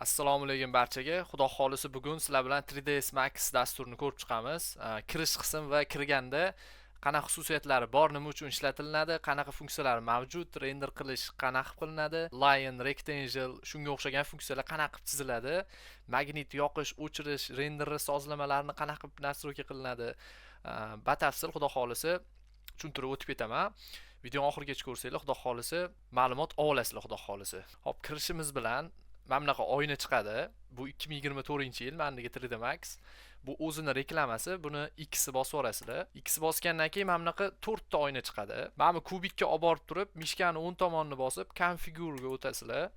Assalomu alaykum barchaga. Xudo xolisa, bugun sizlar bilan 3ds Max dasturini ko'rib chiqamiz. Kirish qism va kirganda qanaqa xususiyatlari bor, nima uchun ishlatilinadi, qanaqa funksiyalari mavjud, render qilish qanaqa qilinadi, line, rectangle, shunga o'xshagan funksiyalar qanaqa qilib chiziladi, magnit yoqish, o'chirish, render sozlamalarini qanaqa qilib настройка qilinadi. Batafsil, Xudo xolisa, tushuntirib o'tib ketaman. Videoni oxirigacha ko'rsanglar, Xudo xolisa, ma'lumot olasizlar, Xudo xolisa. Xo'p, kirishimiz bilan mana bunaqa oyna chiqadi. Bu 2024-yil mandagi 3D Max. Bu o'zini reklamasi. Buni X bosib yuborasizlar. X bosgandan keyin mana bunaqa 4 ta oyna chiqadi. Mana bu kubikka olib borib turib, мышка ni o'ng tomonini bosib, Configure ga o'tasizlar.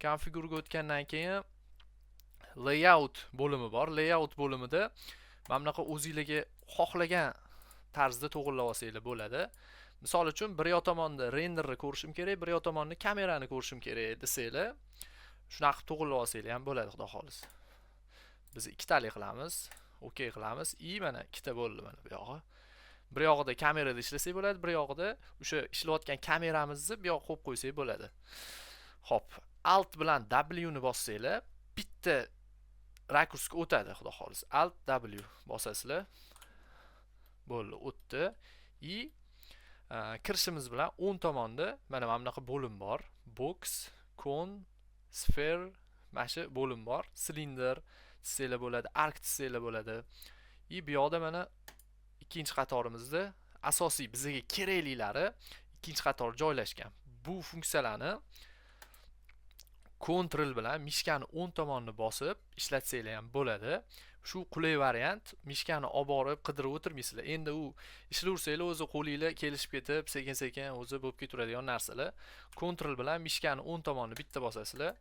Configure ga o'tgandan keyin Layout bo'limi bor. Layout bo'limida mana bunaqa o'zinglarga xohlagan tarzda to'g'irlab olsanglar bo'ladi. Misol uchun, bir yoq tomonda renderni ko'rishim kerak, bir yoq tomonda kamerani ko'rishim kerak desanglar, shunaqa qilib to'g'irlab olsanglar ham bo'ladi, Xudo xohlasa. Biz ikkitalik qilamiz, OK qilamiz и mana ikkita bo'ldi mana bu yog'i. Bir yog'ida kamerada ishlasak bo'ladi, bir yog'ida o'sha ishlayotgan kameramizni bu yoqqa qo'yib qo'ysak bo'ladi. Xo'p, Alt bilan W ni bossanglar, bitta rakursga o'tadi, Xudo xohlasa. Alt W bosasizlar. Bo'ldi, o'tdi. И kirishimiz bilan o'ng tomonda mana bunaqa bo'lim bor. Box, cone, sphere, mana shu bo'lim bor. Cylinder chizsanglar bo'ladi, arc chizsanglar bo'ladi. И bu yoqda mana ikkinchi qatorimizda asosiy bizga keraklilari ikkinchi qator joylashgan. Bu funksiyalarni Ctrl bilan мышка ni o'ng tomonini bosib ishlatsanglar ham bo'ladi. Shu qulay variant, мышка ni olib borib qidirib o'tirmaysizlar. Endi u ishlayversanglar, o'zi qo'linglar kelishib ketib, sekin-sekin o'zi bo'lib ketaveradigan narsalar. Ctrl bilan мышка ni o'ng tomonini bitta bosasizlar.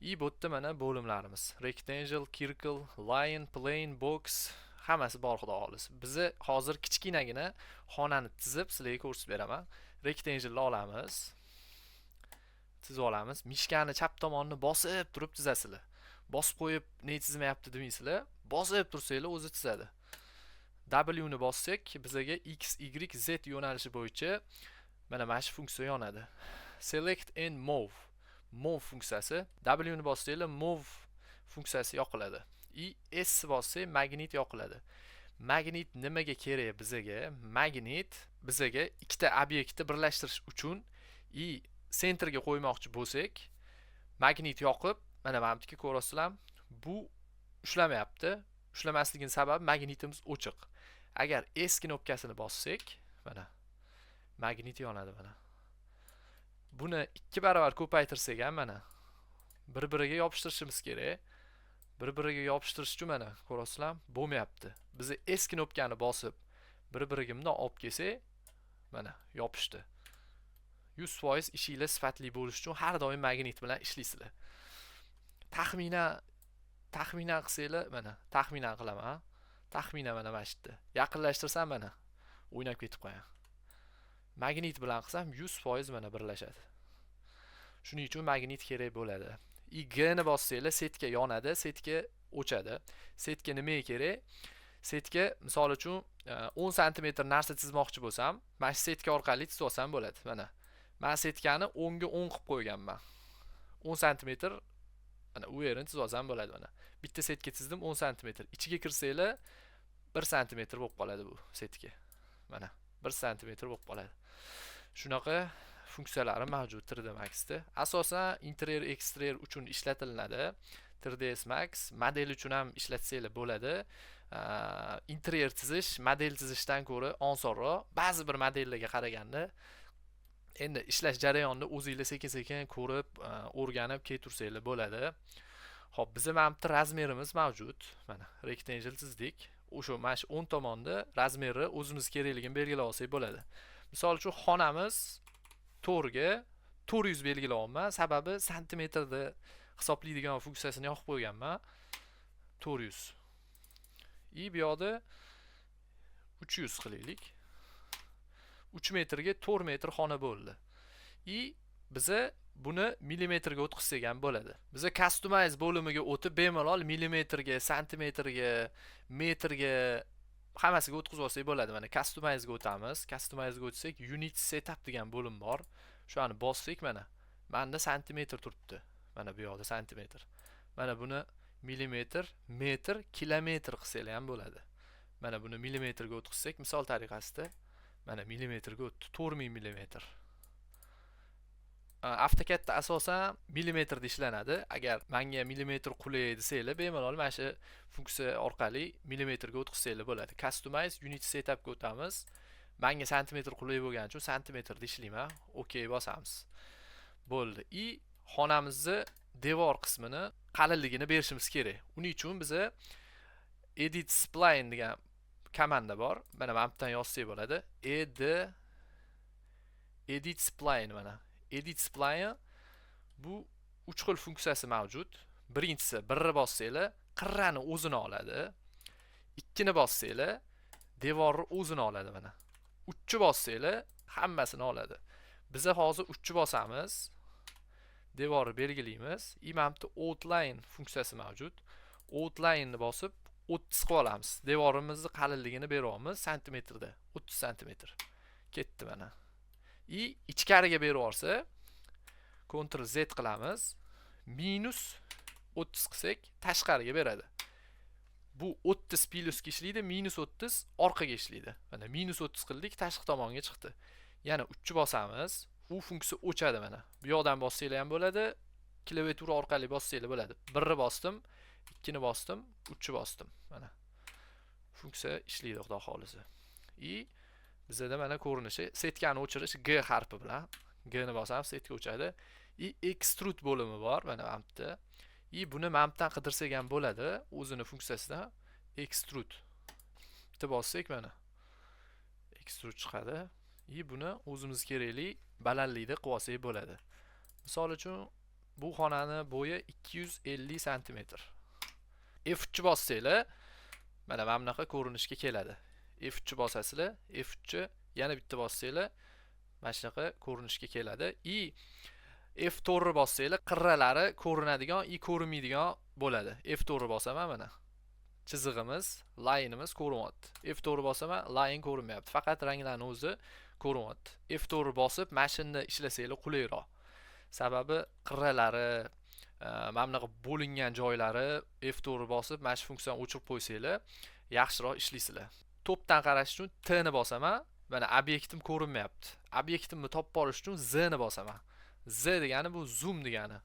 И bu yerda mana bo'limlarimiz. Rectangle, circle, line, plane, box, hammasi bor, Xudo xohlasa. Bizni hozir kichkinagina xonani tizib sizlarga ko'rsatib beraman. Rectangle olamiz. Chizib olamiz. Мышка ni chap tomonini bosib turib chizasizlar. Bosib qo'yib, ne chizmayapti demaysizlar. Bosib tursanglar, o'zi chizadi. W ni bossak, bizaga X, Y, Z yo'nalishi bo'yicha mana shu funksiya yonadi. Select and move. Move funksiyasi. W ni bossanglar, move funksiyasi yoqiladi. И S bossak, magnit yoqiladi. Magnit nimaga kerak bizaga? Magnit bizaga ikkita obyektni birlashtirish uchun и центр ga qo'ymoqchi bo'lsak, magnit yoqib, mana bu yerga ko'rasizlar, bu ushlamayapti. Ushlamasligini sababi magnitimiz o'chiq. Agar S knopkasini bossak, mana magnit yonadi mana. Buni 2 barobar ko'paytirsak ham, mana bir-biriga yopishtirishimiz kerak. Bir-biriga yopishtirish uchun, mana ko'rasizlar, bo'lmayapti. Biz S knopkani bosib, bir-biriga bundoq olib kelsak, mana yopishdi. 100% ishinglar sifatli bo'lishi uchun har doim magnit bilan ishlaysizlar. Taxminan qilsanglar, mana taxminan qilaman. Taxminan mana shu yerda. Yaqinlashtirsam, mana o'ynab ketib qo'yan. Magnit bilan qilsam, 100% mana birlashadi. Shuning uchun magnit kerak bo'ladi. И G ni bossanglar, сетка yonadi, сетка o'chadi. Сетка nimaga kerak? Сетка, misol uchun, 10 sm narsa chizmoqchi bo'lsam, mana shu сетка orqali chizib olsam bo'ladi. Mana. Men сетка ni 10 ga 10 qilib qo'yganman. 10 sm mana u yerini chizib olsam bo'ladi mana. Bitta сетка chizdim, 10 sm. Ichiga kirsanglar, 1 sm bo'lib qoladi bu сетка. Mana 1 sm bo'lib qoladi. Shunaqa funksiyalari mavjud 3D Maxda. Asosan interyer, eksteryer uchun ishlatilinadi. 3ds Max model uchun ham ishlatsanglar bo'ladi. Interyer chizish model chizishdan ko'ra osonroq. Ba'zi bir modellarga qaraganda. Endi ishlash jarayonida o'zinglar sekin-sekin ko'rib, o'rganib ketursanglar bo'ladi. Xo'p, biza mana bitta размер imiz mavjud. Mana rectangle chizdik. O'sha mana shu o'ng tomonda размер i o'zimiz kerakligini belgilab olsak bo'ladi. Misol uchun, xonamiz 4 ga 400 belgilayapman. Sababi santimetrda hisoblaydigan funksiyasini yoqib qo'yganman. 400. И bu yoqda 300 qilaylik. 3 metrga 4 metr xona bo'ldi. И biza buni millimetrga o'tkazsak ham bo'ladi. Biza Customize bo'limiga o'tib, bemalol millimetrga, santimetrga, metrga, hammasiga o'tkazib olsak bo'ladi. Mana Customize ga o'tamiz. Customize ga o'tsak, Unit Setup degan bo'lim bor. Shuani bossak, mana menda santimetr turibdi. Mana bu yoqda santimetr. Mana buni millimetr, metr, kilometr qilsanglar ham bo'ladi. Mana buni millimetrga o'tkazsak, misol tariqasida mana millimetrga o'tdi, 4000 millimetr. AutoCADda asosan millimetrda ishlanadi. Agar menga millimetr qulay desanglar, bemalol mana shu funksiya orqali millimetrga o'tkazsanglar bo'ladi. Customize unit setupga o'tamiz. Menga santimetr qulay bo'lgani uchun santimetrda ishlayman. OK bosamiz. Bo'ldi. И xonamizni devor qismini qalinligini berishimiz kerak. Uning uchun biza edit spline degan komanda bor. Mana bu yerdan yozsak bo'ladi. Ed edit spline mana. Edit spline bu 3 xil funksiyasi mavjud. Birinchisi, birni bossanglar, qirrani o'zini oladi. Ikkini bossanglar, devorni o'zini oladi mana. Uchni bossanglar, hammasini oladi. Biza hozir uchni bosamiz. Devorni belgilaymiz. И mana bu yerda outline funksiyasi mavjud. Outline ni bosib 30 qilib olamiz. Devorimizni qalinligini beryapmiz santimetrda. 30 santimetr. Ketdi mana. И ichkariga berib yuborsa, Ctrl Z qilamiz. Minus 30 qilsak, tashqariga beradi. Bu 30 plyusga ishlaydi, minus 30 orqaga ishlaydi. Mana minus 30 qildik, tashqi tomonga chiqdi. Yana 3 bosamiz. U funksiya o'chadi mana. Bu yoqdan bossanglar ham bo'ladi, klaviatura orqali bossanglar bo'ladi. 1ni bosdim, 2ni bosdim, 3ni bosdim. Mana. Funksiya ishlaydi, xudo xolisa. И bizada mana ko'rinishi, setkani o'chirish G harfi bilan. G ni bosamiz, setka o'chadi. И extrude bo'limi bor mana bu yerda. И buni mana bu yerdan qidirsak ham bo'ladi, o'zini funksiyasidan extrude. Bitta bossak mana extrude chiqadi. И buni o'zimiz kerakli balandlikda qilib olsak bo'ladi. Misol uchun, bu xonani bo'yi 250 santimetr. F3 bossanglar, mana bunaqa ko'rinishga keladi. F3 bosasizlar, F3 yana bitta bossanglar, mana shunaqa ko'rinishga keladi. И F4 bossanglar, qirralari ko'rinadigan и ko'rinmaydigan bo'ladi. F4 bosaman mana. Chizig'imiz, line'imiz ko'rinyapti. F4 bosaman, line ko'rinmayapti. Faqat ranglarning o'zi ko'rinyapti. F4 bosib, mashina ishlasanglar qulayroq. Sababi qirralari, mana bunaqa bo'lingan joylari F4 bosib, mana shu funksiyani o'chirib qo'ysanglar, yaxshiroq ishlaysizlar. Topdan qarash uchun T ni bosaman. Mana obyektim ko'rinmayapti. Obyektimni topib olish uchun Z ni bosaman. Z degani bu zoom degani.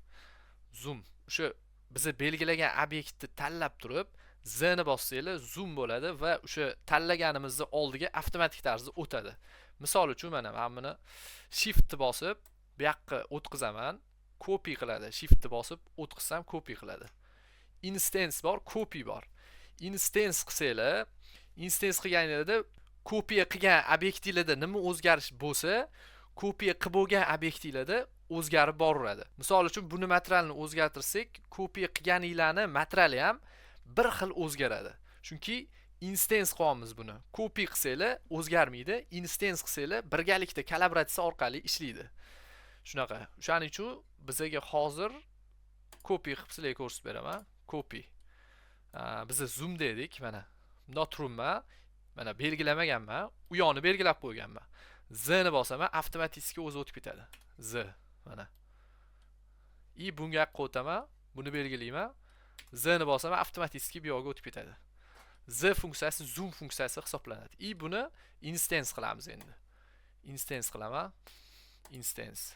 Zoom. O'sha biza belgilagan obyektni tanlab turib, Z ni bossanglar zoom bo'ladi va o'sha tanlaganimizni oldiga avtomatik tarzda o'tadi. Misol uchun mana buni Shift ni bosib bu yoqqa o'tkazaman, copy qiladi. Shift ni bosib o'tkazsam copy qiladi. Instance bor, copy bor. Instance qilsanglar, instance qilganingizda kopiya qilgan obyektinglarda nima o'zgarish bo'lsa, kopiya qilib bo'lgan obyektinglarda o'zgarib boraveradi. Misol uchun, buni materialini o'zgartirsak, kopiya qilganinglarni materiali ham bir xil o'zgaradi. Chunki instance qilyapmiz buni. Copy qilsanglar o'zgarmaydi, instance qilsanglar birgalikda kollaboratsiya orqali ishlaydi. Shunaqa. O'shaning uchun bizaga hozir copy qilib sizlarga ko'rsatib beraman. Copy. Biz zoom dedik mana. Bundoq turibman. Mana belgilamaganman. U yoqni belgilab qo'yganman. Z ni bosaman, avtomatik o'zi o'tib ketadi. Z mana. И bunga yoqqa o'taman, buni belgilayman. Z ni bosaman, avtomatik bu yoqqa o'tib ketadi. Z funksiyasi zoom funksiyasi hisoblanadi. И buni instance qilamiz endi. Instance qilaman. Instance.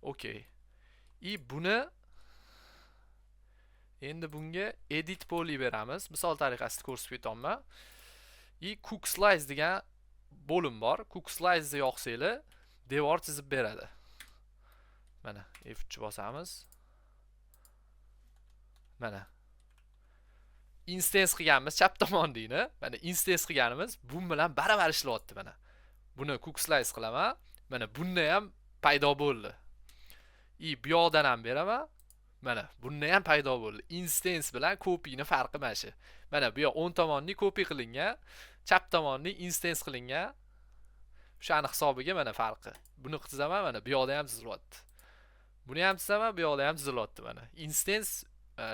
Okay. И buni endi bunga edit poly beramiz. Misol tariqasida ko'rsatib ketyapman. И cook slice degan bo'lim bor. Cook slice ni yoqsanglar, devor chizib beradi. Mana F3 bosamiz. Mana instance qilganmiz chap tomondagini. Mana instance qilganimiz bu bilan baravar ishlayapti mana. Buni cook slice qilaman. Mana bunda ham paydo bo'ldi. И bu yoqdan ham beraman. Mana bunda ham paydo bo'ldi. Instance bilan copyni farqi mana shu. Mana bu yoq o'ng tomonni copy qilingan, chap tomonni instance qilingan. O'shani hisobiga mana farqi. Buni chizaman, mana bu yoqda ham chizilyapti. Buni ham chizaman, bu yoqda ham chizilyapti mana. Instance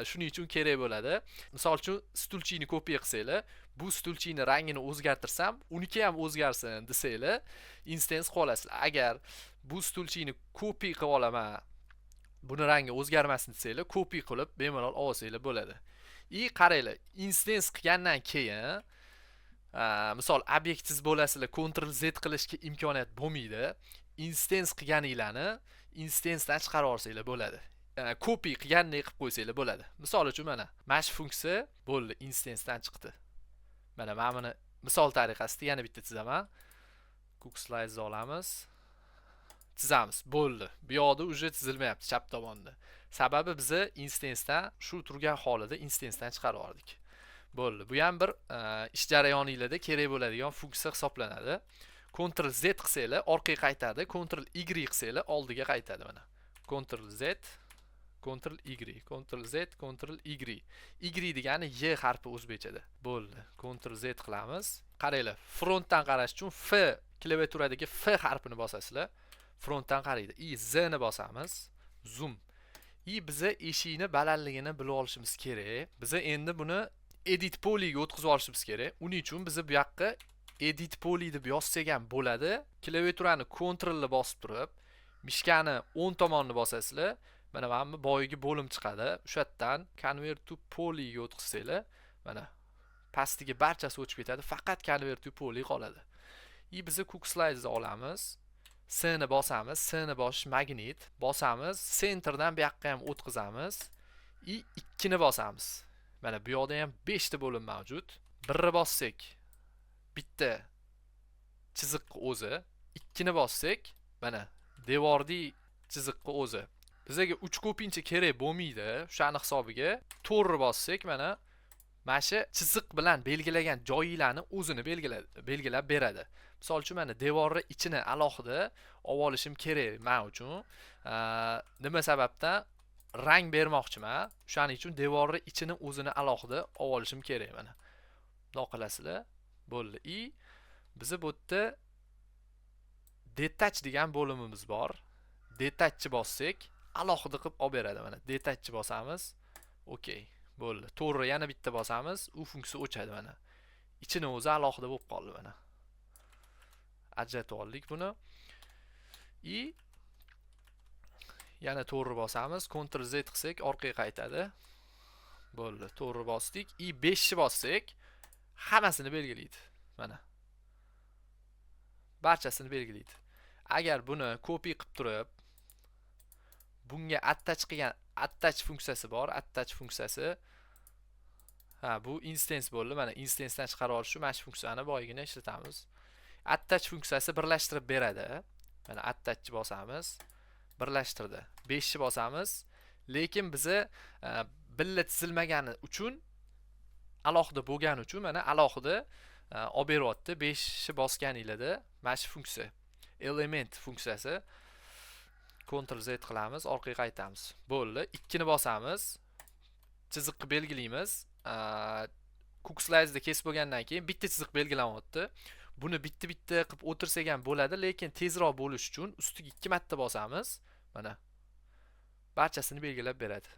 shuning uchun kerak bo'ladi. Misol uchun, stulchini kopiya qilsanglar, bu stulchini rangini o'zgartirsam, uniki ham o'zgarsin desanglar, instance qilib olasizlar. Agar bu stulchini copy qilib olaman, Buni rangi o'zgarmasin desanglar, copy qilib bemalol olsanglar bo'ladi. И qaranglar, instance qilgandan keyin, misol, obyektsiz bo'lasizlar, Ctrl Z qilishga imkoniyat bo'lmaydi. Instance qilganinglarni instancedan chiqarib yuborsanglar bo'ladi. Copy qilgandek qilib qo'ysanglar bo'ladi. Misol uchun, mana shu funksiya bo'ldi, instancedan chiqdi. Mana buni misol tariqasida yana bitta chizaman. Cook slice olamiz. Chizamiz. Bo'ldi. Bu yoqda уже chizilmayapti chap tomonda. Sababi biza instancedan shu turgan holida instancedan chiqarib yubordik. Bo'ldi. Bu ham bir ish jarayoninglarda kerak bo'ladigan funksiya hisoblanadi. Ctrl Z qilsanglar orqaga qaytadi, Ctrl Y qilsanglar oldiga qaytadi mana. Ctrl Z, Ctrl Y, Ctrl Z, Ctrl Y. Y degani Y harfi o'zbekchada. Bo'ldi. Ctrl Z qilamiz. Qaranglar, frontdan qarash uchun F, klaviaturadagi F harfini bosasizlar. Frontdan qaraydi. И Z ni bosamiz. Zoom. И biza eshikni balandligini bilib olishimiz kerak. Biza endi buni edit polyga o'tkazib olishimiz kerak. Uning uchun biza bu yoqqa edit poly deb yozsak ham bo'ladi. Klaviaturani Ctrl ni bosib turib, мышка ni o'ng tomonni bosasizlar. Mana bu boyagi bo'lim chiqadi. O'sha yerdan convert to polyga o'tkazsanglar, mana pastdagi barchasi o'chib ketadi, faqat convert to poly qoladi. И biza cook slice olamiz. S ni bosamiz, S ni bosish magnit, bosamiz, center dan bu yoqqa ham o'tkazamiz. И 2 ni bosamiz. Mana bu yoqda ham 5 ta bo'lim mavjud. Birni bossak bitta chiziq o'zi, 2 ni bossak mana devorli chiziqqa o'zi. Bizga 3 ko'pincha kerak bo'lmaydi. O'shani hisobiga 4 bossak, mana shu chiziq bilan belgilagan joyinglarni o'zini belgilab beradi. Misol uchun, mana devorni ichini alohida olib olishim kerak men uchun. Nima sababdan? Rang bermoqchiman. O'shaning uchun devorni ichini o'zini alohida olib olishim kerak mana. Bundoq qilasizlar. Bo'ldi. И biza bu yerda detach degan bo'limimiz bor. Detachni bossak, alohida qilib olib beradi mana. Detachni bosamiz. Okey, bo'ldi. To'g'ri, yana bitta bosamiz, u funksiya o'chadi mana. Ichini o'zi alohida bo'lib qoldi mana. Ajratib oldik buni. И yana to'g'ri bosamiz, Ctrl Z qilsak orqaga qaytadi. Bo'ldi, to'g'ri bosdik. И 5 ni bossak hammasini belgilaydi. Mana. Barchasini belgilaydi. Agar buni copy qilib turib, bunga attach qilgan, attach funksiyasi bor, attach funksiyasi. Ha, bu instance bo'ldi. Mana instancedan chiqarib olish uchun mana shu funksiyani boyagina ishlatamiz. Attach funksiyasi birlashtirib beradi. Mana attachni bosamiz. Birlashtirdi. 5 ni bosamiz. Lekin biza billa tizilmagani uchun, alohida bo'lgani uchun mana alohida olib beryapti. 5 ni bosganinglarda mana shu funksiya, element funksiyasi. Ctrl Z qilamiz, orqaga qaytamiz. Bo'ldi. 2 ni bosamiz. Chiziqni belgilaymiz. Cook slice'da kesib bo'lgandan keyin bitta chiziq belgilanyapti. Buni bitta-bitta qilib o'tirsak ham bo'ladi, lekin tezroq bo'lish uchun ustiga 2 marta bosamiz. Mana barchasini belgilab beradi.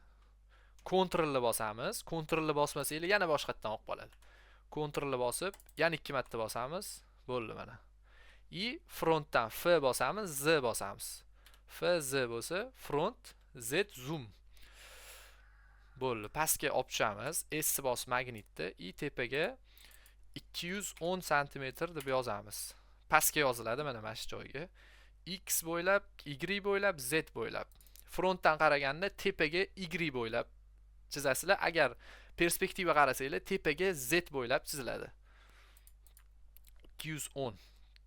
Ctrl ni bosamiz. Ctrl ni bosmasanglar yana boshqatdan olib qoladi. Ctrl ni bosib, yana 2 marta bosamiz. Bo'ldi mana. И frontdan F bosamiz, Z bosamiz. F Z bo'lsa front, Z zoom. Bo'ldi. Pastga olib tushamiz. S bosib magnitni и tepaga 210 santimetr deb yozamiz. Pastga yoziladi mana shu joyga. X bo'ylab, Y bo'ylab, Z bo'ylab. Frontdan qaraganda tepaga Y bo'ylab chizasizlar. Agar perspektiva qarasanglar, tepaga Z bo'ylab chiziladi. 210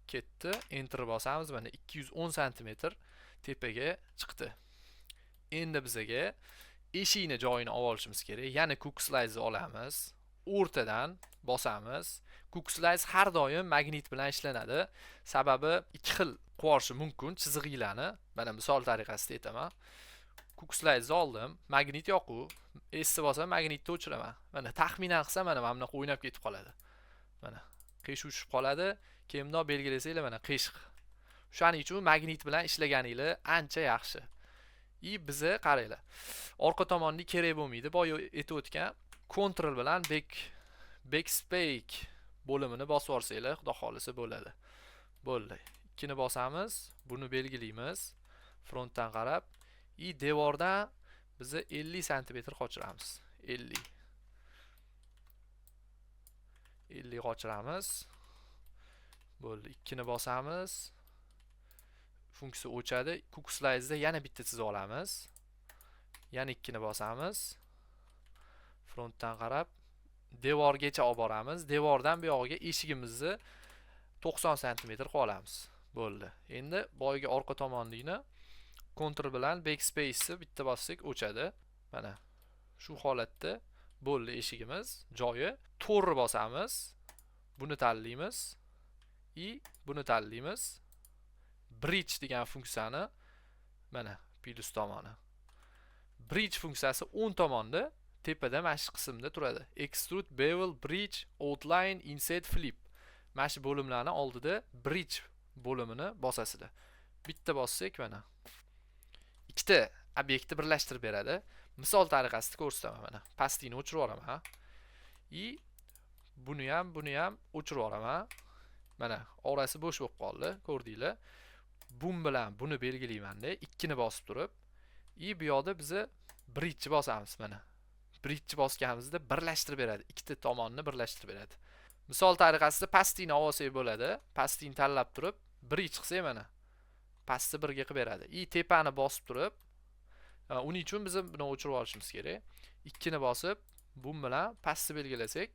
ketdi. Enter bosamiz. Mana 210 santimetr tepaga chiqdi. Endi bizaga eshikni joyini olib olishimiz kerak. Yana cook slice olamiz. O'rtadan bosamiz. Cook slice har doim magnit bilan ishlanadi. Sababi ikki xil qilib mumkin chizig'inglarni. Mana misol tariqasida aytaman. Cook slice oldim, magnit yo'q-u. S bosam magnitni o'chiraman. Mana taxminan qilsam mana bunaqa o'ynab ketib qoladi. Mana qiyshuv tushib qoladi. Keyin bundoq belgilasanglar mana qiyshiq. O'shaning uchun magnit bilan ishlaganinglar ancha yaxshi. И biza qaranglar. Orqa tomonni kerak bo'lmaydi. Boya aytib o'tgan Ctrl bilan backspace bo'limini bosib yuborsanglar, xudo xolisa bo'ladi. Bo'ldi. 2 ni bosamiz, buni belgilaymiz. Frontdan qarab И devordan biz 50 sm qochiramiz. 50 qochiramiz. Bo'ldi, 2 ni bosamiz. Funksiya o'chadi. Cook slice'da yana bitta chizib olamiz. Yana 2 ni bosamiz. Frontdan qarab devorgacha olib boramiz. Devordan bu yog'iga eshigimizni 90 sm qilib olamiz. Bo'ldi. Endi boyagi orqa tomondagini Ctrl bilan backspace'ni bitta bossak o'chadi. Mana shu holatda bo'ldi eshigimiz joyi. To'rni bosamiz. Buni tanlaymiz. И buni tanlaymiz. Bridge degan funksiyani mana plus tomoni. Bridge funksiyasi o'ng tomonda, tepada mana shu qismda turadi. Extrude, bevel, bridge, outline, inset, flip. Mana shu bo'limlarni oldida bridge bo'limini bosasizlar. Bitta bossak mana ikkita obyektni birlashtirib beradi. Misol tariqasida ko'rsataman mana. Pastini o'chirib yuboraman. И buni ham, buni ham o'chirib yuboraman. Mana orasi bo'sh bo'lib qoldi, ko'rdinglar. Bun bilan buni belgilaymanda, 2 ni bosib turib, и bu yoqda biza bridge bosamiz mana. Bridge bosganimizda birlashtirib beradi. Ikkita tomonni birlashtirib beradi. Misol tariqasida pastini olsak bo'ladi. Pastini tanlab turib, bridge qilsak mana. Pastni birga qilib beradi. И tepani bosib turib, uning uchun biz buni o'chirib olishimiz kerak. 2 ni bosib, bu bilan pastni belgilasak,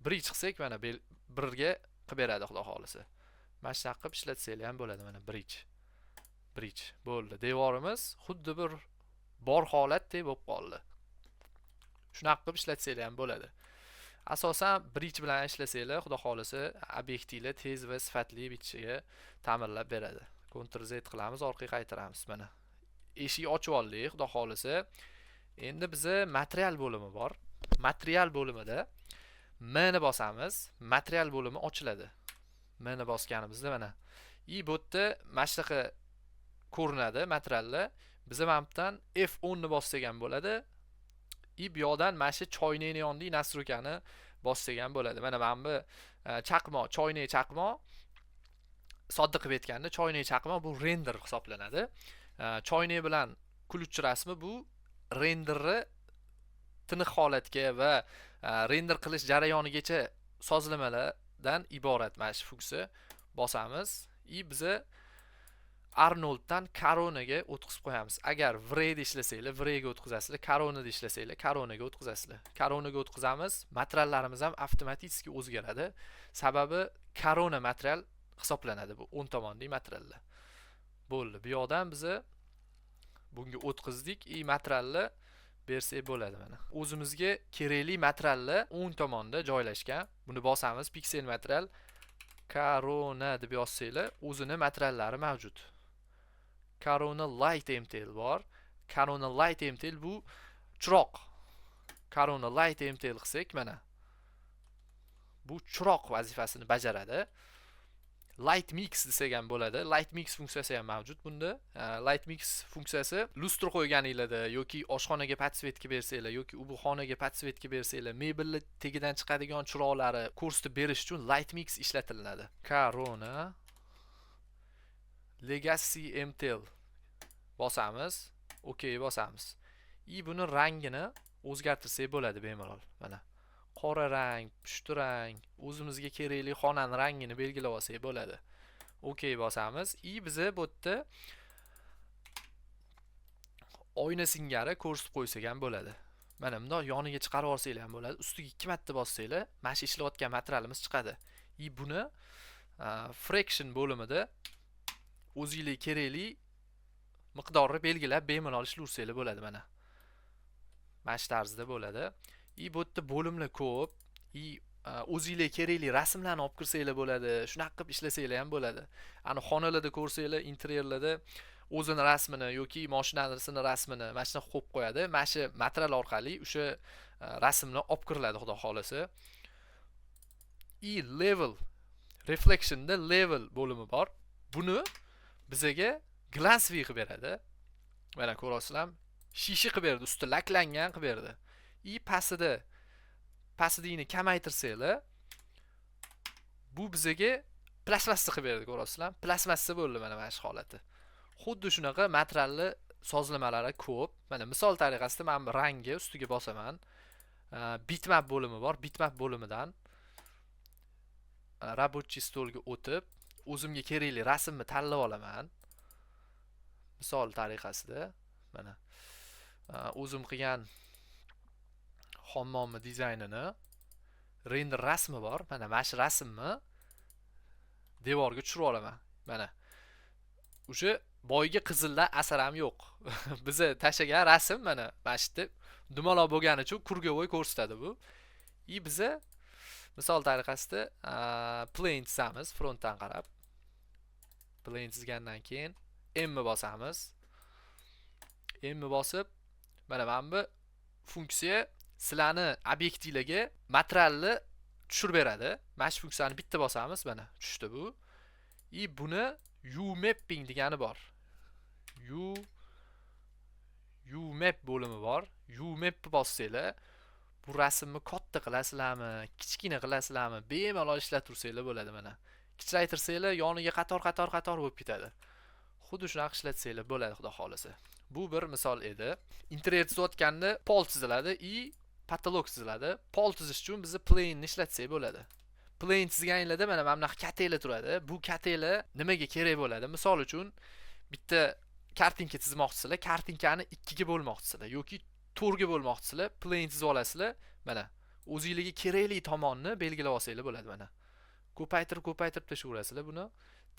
bridge qilsak mana birga qilib beradi xudo xolisa. Mana shunaqa qilib ishlatsanglar ham bo'ladi mana bridge. Bridge bo'ldi. Devorimiz xuddi bir bor holatdek bo'lib qoldi. Shunaqa qilib ishlatsanglar ham bo'ladi. Asosan bridge bilan ishlasanglar, xudo xolisa obyektinglar tez va sifatli bitishiga ta'minlab beradi. Ctrl Z qilamiz, orqaga qaytaramiz mana. Eshik ochib oldik, xudo xolisa. Endi biza material bo'limi bor. Material bo'limida M ni bosamiz, material bo'limi ochiladi. M ni bosganimizda mana. И bu yerda mana shunaqa ko'rinadi materiallar. Biza mana bu yerdan F10 ni bossak ham bo'ladi. И bu yoqdan mana shu choynakni yonidagi настройка ni bossak ham bo'ladi. Mana bu chaqmoq, choynak chaqmoq, sodda qilib aytganda choynak chaqmoq bu render hisoblanadi. Choynak bilan ключ rasmi bu renderni tiniq holatga va render qilish jarayonigacha sozlamalardan iborat mana shu funksiya. Bosamiz и biza Arnolddan Coronaga o'tkazib qo'yamiz. Agar V-Rayda ishlasanglar, V-Rayga o'tkazasizlar, Coronada ishlasanglar, Coronaga o'tkazasizlar. Coronaga o'tkazamiz, materiallarimiz ham avtomatik o'zgaradi. Sababi Corona material hisoblanadi bu o'ng tomondagi materiallar. Bo'ldi. Bu yoqdan biza bunga o'tkazdik и materialni bersak bo'ladi mana. O'zimizga kerakli materiallar o'ng tomonda joylashgan. Buni bosamiz, piksel material Corona deb yozsanglar, o'zini materiallari mavjud. Corona Light MTL bor. Corona Light MTL bu chiroq. Corona Light MTL qilsak mana. Bu chiroq vazifasini bajaradi. Light mix desak ham bo'ladi. Light mix funksiyasi ham mavjud bunda. Light mix funksiyasi lustra qo'yganinglarda yoki oshxonaga подсветка bersanglar yoki u bu xonaga подсветка bersanglar, mebelni tagidan chiqadigan chiroqlari ko'rsatib berish uchun light mix ishlatiladi. Corona Legacy MTL bosamiz, OK bosamiz. И buni rangini o'zgartirsak bo'ladi bemalol. Mana qora rang, pushti rang, o'zimizga kerakli xonani rangini belgilab olsak bo'ladi. OK bosamiz. И biza bu yerda oyna singari ko'rsatib qo'ysak ham bo'ladi. Mana bundoq yoniga chiqarib olsanglar ham bo'ladi. Ustiga 2 marta bossanglar, mana shu ishlayotgan materialimiz chiqadi. И buni fraction bo'limida o'zingizga kerakli miqdorni belgilab bemalol ishlayversanglar bo'ladi mana. Mana shu tarzda bo'ladi. И bu yerda bo'limlar ko'p. И o'zingizga kerakli rasmlarni olib kirsanglar bo'ladi. Shunaqa qilib ishlasanglar ham bo'ladi. Ani xonalarda ko'rsanglar, interyerlarda o'zini rasmini yoki mashinasini rasmini mana shunaqa qo'yib qo'yadi. Mana shu material orqali o'sha rasmni olib kiriladi xudo xolasa. И level reflectionda level bo'limi bor. Buni bizaga glassy qilib beradi. Mana ko'rasizlar, shisha qilib berdi, usti laklangan qilib berdi. И pastidagini kamaytirsanglar, bu bizaga plastmassa qilib berdi, ko'rasizlar. Plastmassa bo'ldi mana shu holati. Xuddi shunaqa materialli sozlamalari ko'p. Mana misol tariqasida men bu rangga ustiga bosaman. Bitmap bo'limi bor. Bitmap bo'limidan рабочий stolga o'tib, o'zimga kerakli rasmni tanlab olaman. Misol tariqasida mana o'zim qilgan hammomni dizaynini render rasmi bor. Mana shu rasmni devorga tushirib olaman. Mana o'sha boyga qizildan asar ham yo'q. Biza tashlagan rasm mana shu yerda dumaloq bo'lgani uchun круговой ko'rsatadi bu. И biza misol tariqasida plane chizamiz frontdan qarab. Plane chizgandan keyin M ni bosamiz. M ni bosib, mana bu funksiya sizlarni obyektinglarga materialni tushirib beradi. Mana shu funksiyani bitta bosamiz, mana tushdi bu. И buni U mapping degani bor. U map bo'limi bor. U mapni bossanglar, bu rasmni katta qilasizlarmi, kichkina qilasizlarmi, bemalol ishlatursanglar bo'ladi mana. Kichraytirsanglar, yoniga qator qator qator bo'lib ketadi. Xuddi shunaqa ishlatsanglar bo'ladi, xudo xolasa. Bu bir misol edi. Interyer chizayotganda pol chiziladi и потолок chiziladi. Pol chizish uchun biz plane ni ishlatsak bo'ladi. Plane chizganinglarda mana bunaqa kataklar turadi. Bu kataklar nimaga kerak bo'ladi? Misol uchun bitta kartinka chizmoqchisizlar, kartinkani ikkiga bo'lmoqchisizlar yoki to'rtga bo'lmoqchisizlar, plane chizib olasizlar. Mana o'zingizga kerakli tomonni belgilab olsanglar bo'ladi mana. Ko'paytirib, ko'paytirib tashlayverasizlar buni.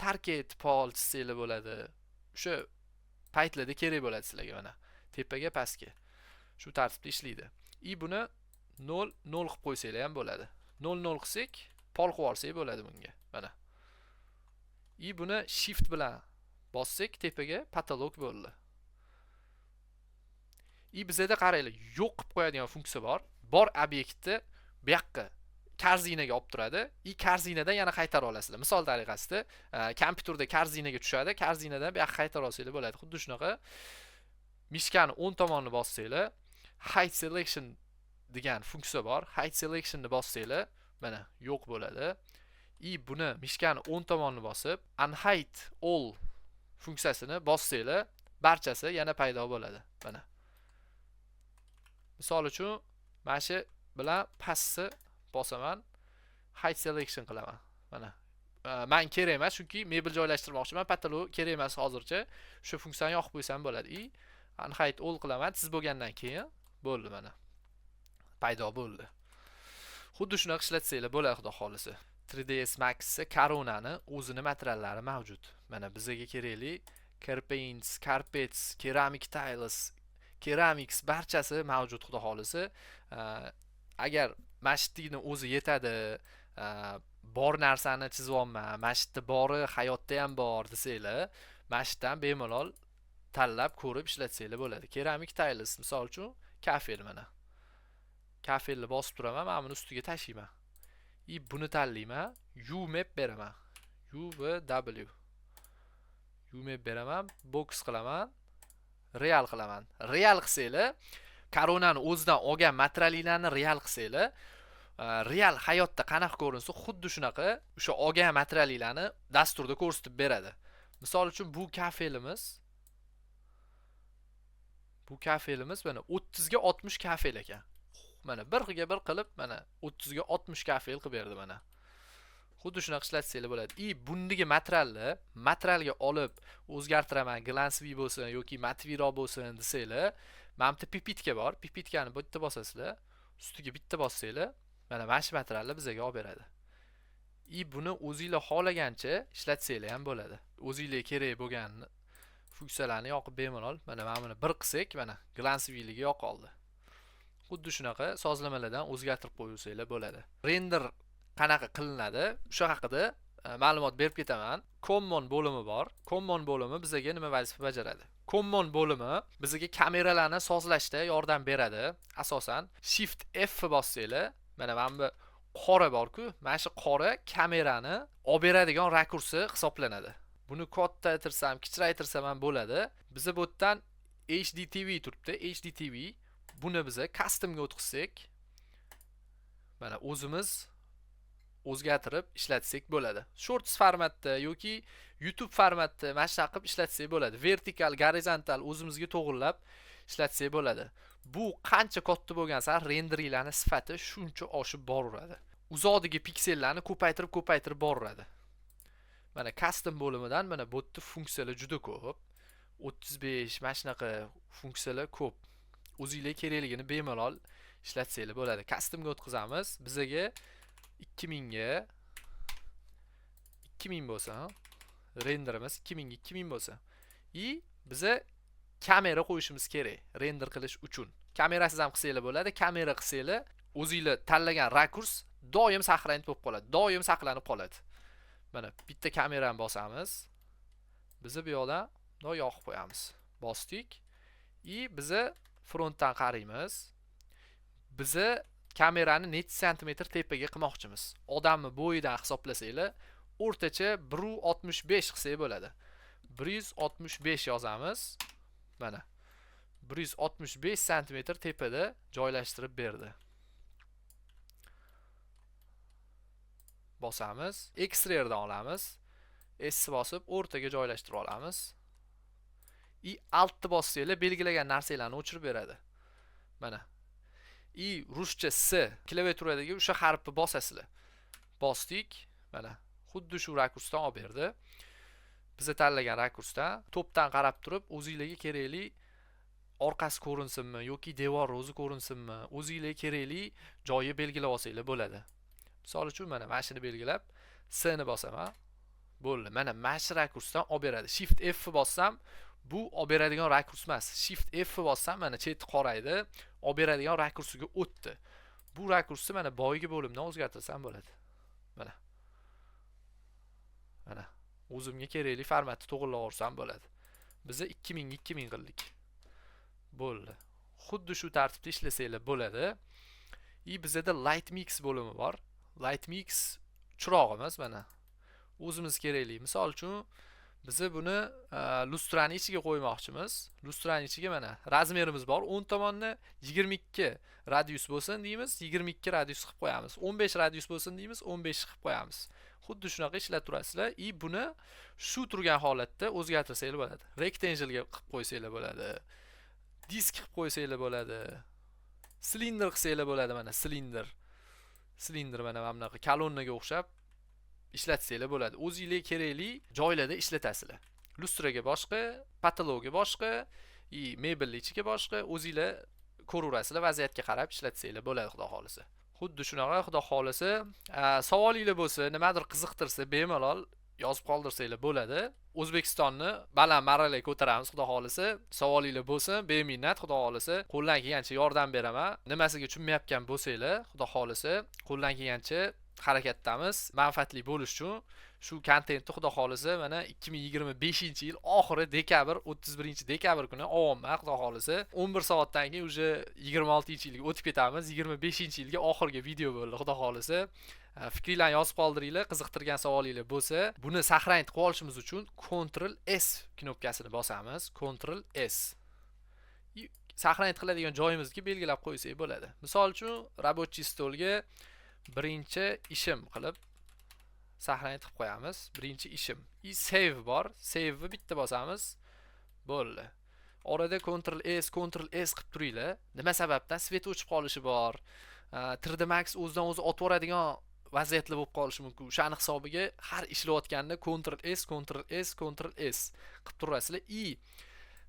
Tarket pol chizsanglar bo'ladi. O'sha paytlarda kerak bo'ladi sizlarga mana. Tepaga, pastga. Shu tartibda ishlaydi. И buni 0 0 qilib qo'ysanglar ham bo'ladi. 0 0 qilsak, pol qilib olsak bo'ladi bunga. Mana. И buni shift bilan bossak, tepaga потолок bo'ldi. И bizada qaranglar, yo'q qilib qo'yadigan funksiya bor. Bor obyektni bu yoqqa корзина ga olib turadi и корзина dan yana qaytara olasizlar. Misol tariqasida kompyuterda корзина ga tushadi, корзина dan bu yoqqa qaytara olsanglar bo'ladi. Xuddi shunaqa мышка ni o'ng tomonini bossanglar, hide selection degan funksiya bor. Hide selectionni bossanglar, mana yo'q bo'ladi. И buni мышка ni o'ng tomonini bosib, unhide all funksiyasini bossanglar, barchasi yana paydo bo'ladi. Mana. Misol uchun, mana shu bilan pastni bosaman, hide selection qilaman. Mana. Man kerak emas, chunki mebel joylashtirmoqchiman, потолок kerak emas hozircha. Shu funksiyani yoqib qo'ysam bo'ladi. И unhide all qilaman, chizib bo'lgandan keyin bo'ldi mana. Paydo bo'ldi. Xuddi shunaqa ishlatsanglar bo'ladi, xudo xolisa. 3ds Max Coronani o'zini materiallari mavjud. Mana bizga kerakli carpaints, carpets, ceramic tiles, ceramics barchasi mavjud, xudo xolisa. Agar masjidni o'zi yetadi, bor narsani chizyapman, masjidda bori hayotda ham bor desanglar, masjiddan bemalol tanlab ko'rib ishlatsanglar bo'ladi. Ceramic tiles misol uchun kafel mana. Kafelni bosib turaman, mana buni ustiga tashlayman. И buni tanlayman, U map beraman. U V W. U map beraman, box qilaman, real qilaman. Real qilsanglar, Coronani o'zidan olgan materiallarni real qilsanglar, real hayotda qanaqa ko'rinsa, xuddi shunaqa o'sha olgan materiallarni dasturda ko'rsatib beradi. Misol uchun bu kafelimiz mana 30 ga 60 kafel ekan. Mana bir xilga bir qilib, mana 30 ga 60 kafel qilib berdi mana. Xuddi shunaqa ishlatsanglar bo'ladi. И bundagi materialni materialga olib o'zgartiraman, глянцевый bo'lsin yoki матовый roq bo'lsin desanglar, mana bu yerda пипетка bor. Пипетка ni bitta bosasizlar, ustiga bitta bossanglar, mana shu materialni bizga olib beradi. И buni o'zinglar xohlagancha ishlatsanglar ham bo'ladi. O'zinglarga kerak bo'lgan funksiyalarni yoqib bemalol, mana buni bir qilsak, mana глянцевый ligi yo'qoldi. Xuddi shunaqa sozlamalardan o'zgartirib qo'ysanglar bo'ladi. Render qanaqa qilinadi? O'sha haqida ma'lumot berib ketaman. Common bo'limi bor. Common bo'limi bizga nima vazifa bajaradi? Common bo'limi bizga kameralarni sozlashda yordam beradi. Asosan Shift F bossanglar, mana bu qora bor-ku, mana shu qora kamerani olib beradigan rakursi hisoblanadi. Buni kattaytirsam, kichraytirsam ham bo'ladi. Biza bu yerdan HDTV turibdi, HDTV. Buni biza customga o'tkazsak, mana o'zimiz O'zgartirib ishlatsak bo'ladi. Shorts formatda yoki YouTube formatda mana shunaqa qilib ishlatsak bo'ladi. Vertikal, gorizontal o'zimizga to'g'rilab ishlatsak bo'ladi. Bu qancha katta bo'lgan sari renderinglarni sifati shuncha oshib boraveradi. Uzoqdagi piksellarni ko'paytirib ko'paytirib boraveradi. Mana custom bo'limidan mana bu yerda funksiyalar juda ko'p. 35 mana shunaqa funksiyalar ko'p. O'zingizga kerakligini bemalol ishlatsanglar bo'ladi. Customga o'tkazamiz. Bizaga 2000 ga 2000 bo'lsa, renderimiz 2000 ga 2000 bo'lsa. И biza kamera qo'yishimiz kerak render qilish uchun. Kamerasiz ham qilsanglar bo'ladi, kamera qilsanglar o'zinglar tanlagan rakurs doim saqlanib bo'lib qoladi, doim saqlanib qoladi. Mana bitta kamerani bosamiz. Biza bu yoqdan bundoq yoqib qo'yamiz. Bosdik. И biza frontdan qaraymiz. Biza kamerani necha santimetr tepaga qilmoqchimiz? Odamni bo'yidan hisoblasanglar, o'rtacha 1.65 qilsak bo'ladi. 165 yozamiz. Mana 165 santimetr tepada joylashtirib berdi. Bosamiz, X-raydan olamiz. S bosib o'rtaga joylashtirib olamiz. I altni bossanglar belgilagan narsalarni o'chirib beradi. Mana. I ruscha S klaviaturadagi o'sha harfni bosasizlar. Bosdik. Mana xuddi shu rakursdan olib berdi. Biza tanlagan rakursdan to'pdan qarab turib o'zingizlarga kerakli orqasi ko'rinsinmi yoki devor o'zi ko'rinsinmi, o'zingizlarga kerakli joyi belgilab olsanglar bo'ladi. Misol uchun mana shuni belgilab S ni bosaman. Bo'ldi. Mana shu rakursdan olib beradi. Shift F bossam bu olib beradigan rakurs emas. Shift F bossam mana cheti qoraydi, olib beradigan rakursiga o'tdi. Bu rakursni mana boyagi bo'limdan o'zgartirsam bo'ladi. Mana. Mana o'zimga kerakli formatni to'g'rilab olsam bo'ladi. Biz 2000 ga 2000 qildik. Bo'ldi. Xuddi shu tartibda ishlasanglar bo'ladi. И bizda light mix bo'limi bor. Light mix chirog'imiz mana. O'zimiz kerakli. Misol uchun biz buni lustrani ichiga qo'ymoqchimiz. Lustrani ichiga mana razmerimiz bor. 10 tomonni 22 radius bo'lsin deymiz, 22 radius qilib qo'yamiz. 15 radius bo'lsin deymiz, 15 qilib qo'yamiz. Xuddi shunaqa ishlatib turasizlar. И buni shu turgan holatda o'zgartirsanglar bo'ladi. Rectangle qilib qo'ysanglar bo'ladi. Disk qilib qo'ysanglar bo'ladi. Silindr qilsanglar bo'ladi mana silindr. Silindr mana bunaqa kolonnaga o'xshab ishlatsanglar bo'ladi. O'zingizga kerakli joylarda ishlatasizlar. Lustraga boshqa, patologiya boshqa, и mebelning ichiga boshqa, o'zingizlar ko'raverasizlar, vaziyatga qarab ishlatsanglar bo'ladi xudo xolisa. Xuddi shunaqa xudo xolisa, savolinglar bo'lsa, nimadir qiziqtirsa bemalol yozib qoldirsanglar bo'ladi. O'zbekistonni baland marralarga ko'taramiz xudo xolisa. Savolinglar bo'lsa, beminnat xudo xolisa, qo'ldan kelgancha yordam beraman. Nimasiga tushunmayotgan bo'lsanglar, xudo xolisa, qo'ldan kelgancha harakatdamiz. Manfaatli bo'lish uchun shu kontentni xudo xolisa mana 2025-yil oxiri dekabr, 31-dekabr kuni olyapman xudo xolisa. 11 soatdan keyin уже 26-yilga o'tib ketamiz. 25-yilga oxirgi video bo'ldi xudo xolisa. Fikringlarni yozib qoldiringlar, qiziqtirgan savolinglar bo'lsa, buni saqlanib qilib olishimiz uchun Ctrl S knopkasini bosamiz. Ctrl S. Saqlanib qiladigan joyimizga belgilab qo'ysak bo'ladi. Misol uchun, рабочий stolga birinchi ishim qilib saqlanib qilib qo'yamiz. Birinchi ishim. I save bor. Save ni bitta bosamiz. Bo'ldi. Orada Ctrl S, Ctrl S qilib turinglar. Nima sababdan? Svet o'chib qolishi bor. 3D Max o'zidan o'zi otib yuboradigan vaziyatlar bo'lib qolishi mumkin. O'shani hisobiga har ishlayotganda Ctrl S, Ctrl S, Ctrl S qilib turasizlar. I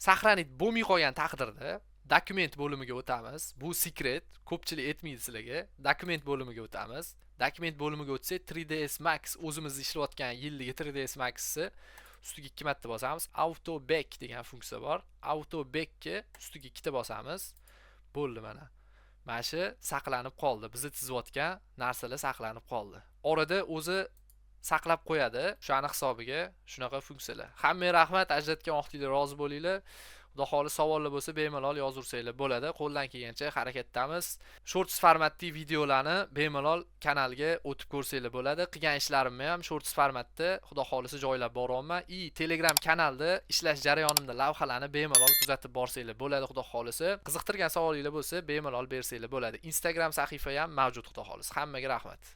saqlanib bo'lmay qolgan taqdirda dokument bo'limiga o'tamiz. Bu secret, ko'pchilik aytmaydi sizlarga. Dokument bo'limiga o'tamiz. Dokument bo'limiga o'tsak, 3ds Max o'zimiz ishlayotgan yilligi 3ds Max'i ustiga 2 marta bosamiz. Auto back degan funksiya bor. Auto backga ustiga 2 ta bosamiz. Bo'ldi mana. Mana shu saqlanib qoldi. Bizni chizayotgan narsalar saqlanib qoldi. Orada o'zi saqlab qo'yadi. O'shani hisobiga shunaqa funksiyalar. Hammaga rahmat, ajratgan vaqtingizda rozi bo'linglar. Xudo xohlasa savollar bo'lsa bemalol yozursanglar bo'ladi. Qo'ldan kelgancha harakatdamiz. Shorts formatli videolarni bemalol kanalga o'tib ko'rsanglar bo'ladi. Qilgan ishlarimni ham shorts formatda xudo xohlasa joylab boryapman. I Telegram kanalda ishlash jarayonimda lavhalarni bemalol kuzatib borsanglar bo'ladi xudo xohlasa. Qiziqtirgan savolinglar bo'lsa bemalol bersanglar bo'ladi. Instagram sahifa ham mavjud xudo xohlasa. Hammaga rahmat.